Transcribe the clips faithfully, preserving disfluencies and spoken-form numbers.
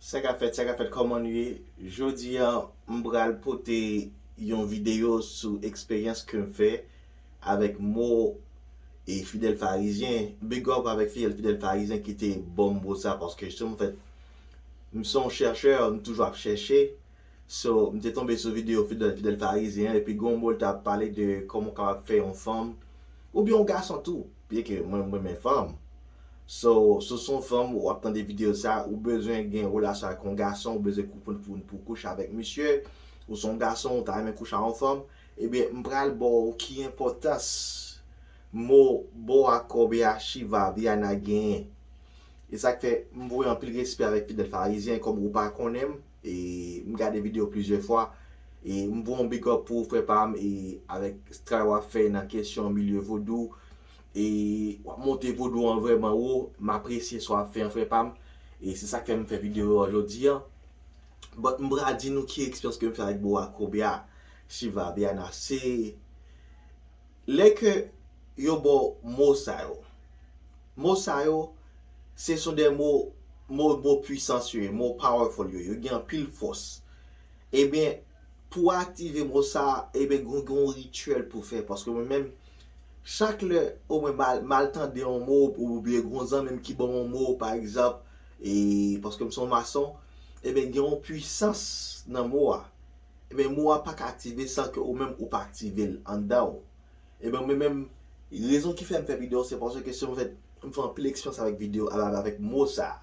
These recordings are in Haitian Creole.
Sa k ap fèt, sa k ap fèt, kòman nou ye? Jodi a, m pral pote yon videyo sou eksperyans ke m fè avèk mo e Fidèl Farizyen. Big up avèk Fidèl, Fidèl Farizyen ki te ban m mo sa, paske jistèman, an fèt, m se yon chèchè, m toujou ap chèche. So, m te tonbe sou videyo Fidèl, Fidèl Farizyen an, epi gen yon mo l t ap pale de kòman w kapab fè yon fanm, oubyen yon gason tou, byen ke mwen, m renmen fanm. So, si w se yon fanm, w ap tande videyo sa, ou bezwen gen relasyon ak yon gason, ou bezwen pou, pou, pou kouche avèk misye, ou se yon gason, ou ta renmen kouche ak yon fanm, ebyen, m pral ba w ki enpòtans mo Boa Kobea Shiva Viana genyen. E sa k fè m voye anpil respè avèk Fidèl Farizyen, kòm ou pa konnen m, e m gade videyo plizyè fwa, e m voye yon big up pou ou, frè pa m, e avèk travay w ap fè nan kesyon milye vodou, e w ap monte vodou an vrèman wo, m apresye sa w ap fè an, frè pa m, e se sa k fè m fè videyo a jodi a. But m pral di nou ki eksperyans ke m fè avèk Boa Kobea Shiva Viana, se lè ke yo ba w mo sa yo. Mo sa yo, se son de mo, mo, mo pwisans yo ye, mo powerful yo, yo gen anpil fòs. Ebyen, pou w aktive mo sa, ebyen, gen, gen yon rityèl pou fè, paske mwen menm, chak lè, omwen m al, m al tande yon mo, oubyen gen yon zanmi m ki ban m yon mo, pa egzanp, e, paske m se yon mason, ebyen, gen yon pwisans nan mo a. Ebyen, mo a pa ka aktive san ke ou menm ou pa aktive l anndan w. Ebyen, mwen menm, rezon ki fè m fè videyo, se paske se, an fèt, m fè anpil eksperyans avèk videyo, avèk, avèk mo sa.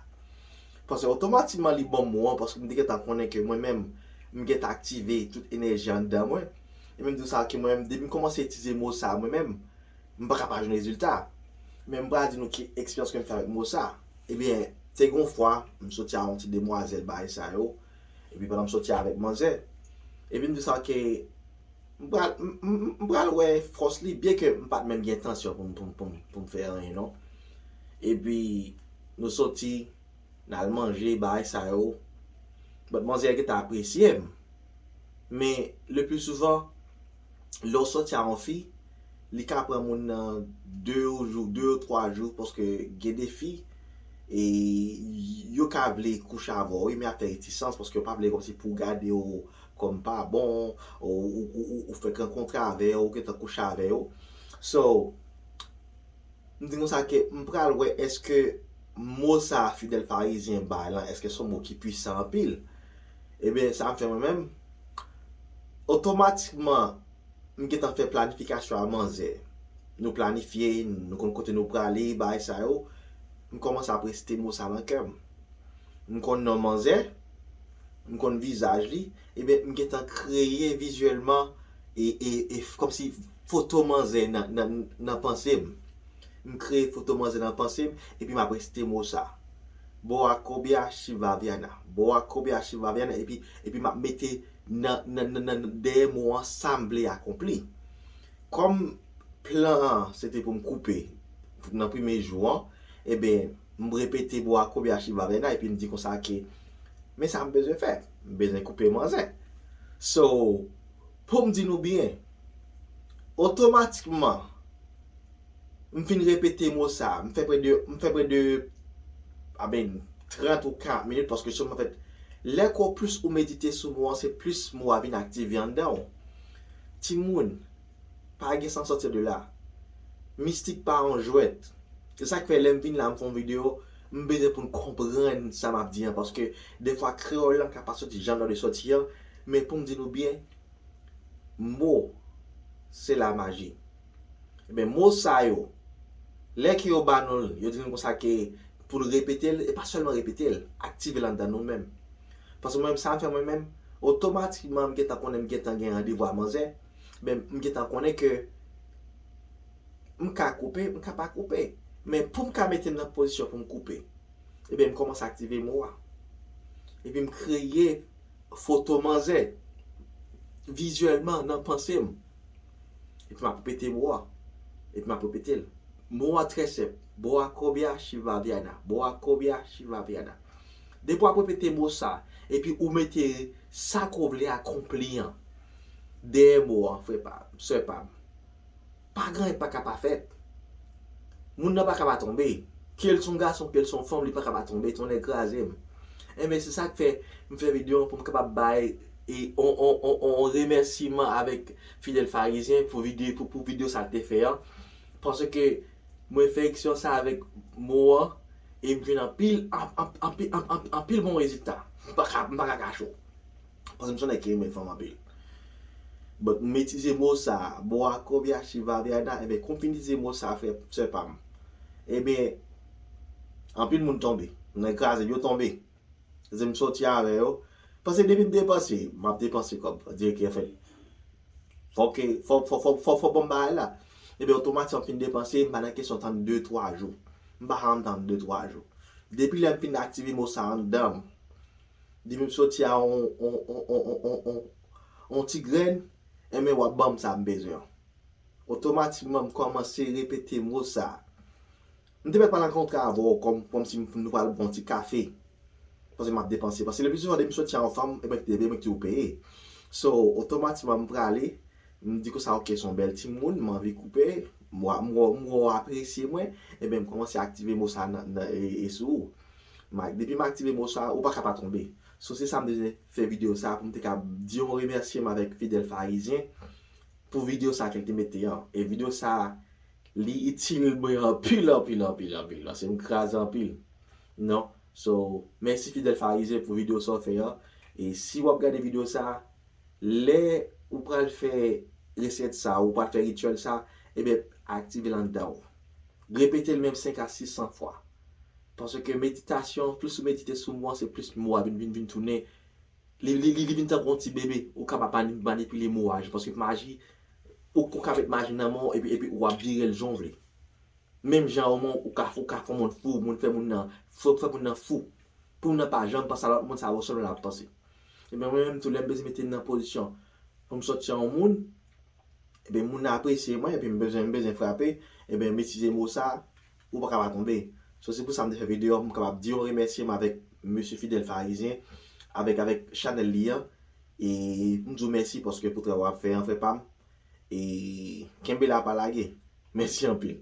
Paske otomatikman li ban m mo an, paske m te gentan konnen ke mwen menm, m gentan aktive tout enèji anndan mwen. E menm di w sa ke mwen menm, depi m kòmanse itilize mo sa mwen menm, m pa ka pa jwenn rezilta. Men m pral di nou ki eksperyans ke m fè avèk mo sa. Ebyen, te gen yon fwa, m soti a yon ti demwazèl bagay sa yo. Epi pandan m soti avèk manzè, epi m di sa ke m pral, m, m, m pral wè fòs li, byen ke m pa t menm gen entansyon pou m, pou m, pou m, pou m fè anyen, non. Epi, nou soti, n al manje, bagay sa yo. But manzè gentan apresye m. Men, le pli souvan, lè w soti a yon fi, li ka pran moun nan de jou, de ou twa jou, paske gen de fi, e yo ka vle kouche avè w, wi, men ap fè retisans, paske yo pa vle kòmsi pou gade w kòm pa bon, ou, ou, ou, ou, ou fèk rankontre avè yo, ou gentan kouche avè yo. So, m di konsa ke m pral wè èske mo sa Fidèl Farizyen bay lan, èske se yon mo ki pwisan anpil. Ebyen, sa m fè mwen menm, otomatikman, m gentan fè planifikasyon a manzè. Nou planifye, nou konn kote nou prale, bagay sa yo. M kòmanse ap resite mo sa nan kè m. M konn non manzè, m konn vizaj li, ebyen, m gentan kreye vizyèlman e, e, e kòmsi foto manzè nan, nan, nan panse m. M kreye foto manzè nan panse m, epi m ap resite mo sa. Boa Kobea Shiva Viana. Boa Kobea Shiva Viana, epi, epi m ap mete nan, nan, nan, nan dèyè mo an sa m vle akonpli. Kòm plan an, se te pou m koupe nan premye jou an, ebyen, m repete Boa Kobea Shiva Viana, epi m di konsa ke, men sa m bezwen fè, m bezwen koupe manzè. So, pou m di nou byen, otomatikman, m fin repete mo sa, m fè prè de, m fè prè de, I mean, trant ou karant minit, paske sèlman, an fèt, lè ke w plis ou medite sou mo an, se plis mo a vin aktive anndan w. Timoun, pa gen sans sortir de là. Mistik pa yon jwèt. Se sa k fè lè m vin la, m fè yon videyo, m bezwen pou n konprann sa m ap di an, paske defwa kreyòl lan ka pa soti jan l dwe soti an, men pou m di nou byen, mo, se la maji. Ebyen, mo sa yo, lè ke yo ba nou l, yo di nou konsa ke pou n repete l, e pa sèlman repete l, aktive l anndan nou menm. Paske mwen menm, sa m fè mwen menm, otomatikman, m gentan konnen m gentan gen randevou a manzè, men m gentan konnen ke m ka koupe, m ka pa koupe. Men pou m ka mete m nan pozisyon pou m koupe, ebyen, m kòmanse aktive mo a. Epi m kreye foto manzè vizyèlman nan panse m. Epi m ap repete mo a. Epi m ap repete l. Mo a trè senp. Boa Kobea Shiva Viana. Boa Kobea Shiva Viana. Depi w ap repete mo sa, epi ou mete sa ke w vle akonpli an dèyè mo an, frè pa m, sè pa m, pa gen anyen k pa ka pa fèt. Moun nan pa ka pa tonbe. Ke l se yon gason, ke l se yon fanm, li pa ka pa tonbe, tonnè kraze m. Enben, se sa k fè m fè videyo an pou m kapab bay e on, on, on, on remèsiman avèk Fidèl Farizyen pou videyo, pou, pou videyo sa l te fè an. Paske mwen fè eksperyans sa avèk mo an e m jwenn anpil, an- an- anpil, an- an- anpil bon rezilta. M pa ka, m pa ka kache w. Paske m se yon nèg ki renmen fanm anpil. But m itilize mo sa, boa, kobya, chiva, vyada, enben, kon m fin itilize mo sa, frè, sè pa m. Enben, anpil moun tonbe. M nan kraze, yo tonbe. Se m soti avè yo. Paske depi m depanse, m ap depanse kòb. Dirèk, anfèt. Fò ke, fò, fò, fò, fò, fò bon bagay la. Ebyen, otomatikman, m fin depanse, m pa nan kesyon tann de, twa jou. M pa janm tann de, twa jou. Depi lè m fin aktive mo sa anndan m, depi m soti a on, on, on, on, on, on, on, on ti grenn, enben w ap ban m sa m bezwen an. Otomatikman, m kòmanse repete mo sa. M te mèt pral rankontre avè w kòm, kòmsi m- nou pral bwè yon ti kafe. Paske m ap depanse. Paske le pli souvan, depi m soti a yon fanm, e mwen ki debe, mwen ki ou peye. So, otomatikman, m prale, m di konsa, ok, se yon bèl timoun, m anvi koupe, m wè, m wè, m wè w apresye mwen, ebyen, m kòmanse aktive mo sa nan, nan, e, e sou ou. M a- depi m aktive mo sa, ou pa ka pa tonbe. So, se sa m te fè videyo sa, pou m te ka di yon remèsiman avèk Fidèl Farizyen pou videyo sa ke l te mete an. E videyo sa, li itil mwen anpil, anpil, anpil, anpil. Paske m kraze anpil. Non. So, mèsi Fidèl Farizyen pou videyo sa w fè an. E si w ap gade videyo sa, lè ou pral fè resèt sa, ou pral fè rityèl sa, ebyen, aktive l anndan w. Repete l menm senk a sis san fwa. Paske meditasyon, plis ou medite sou mo an, se plis mo a vin, vin, vin tounen. Li, li, li, li vin tankou yon ti bebe. Ou kapab mani- manipile mo a, paske maji, ou, ou ka met maji nan men w, epi, epi ou ap vire l jan w vle. Menm jan ou, ou ka, ou ka fè moun fou, moun fè moun nan, fè, fè moun nan fou. Pou moun nan pa janm panse a lòt moun, sa yo sèlman l ap panse. Ebyen, mwen menm tou, lè m bezwen mete m nan pozisyon pou m sòti a yon moun, ebyen, moun nan apresye mwen, epi m bezwen, m bezwen frape, ebyen, m itilize mo sa, ou pa ka pa tonbe. So, se pou sa m te fè videyo a, pou m kapab di yon remèsiman avèk mesye Fidèl Farizyen, avèk, avèk chanèl li an, e m di w mèsi paske pou travay w ap fè an, frè pa m, e kenbe la, pa lage. Mèsi anpil.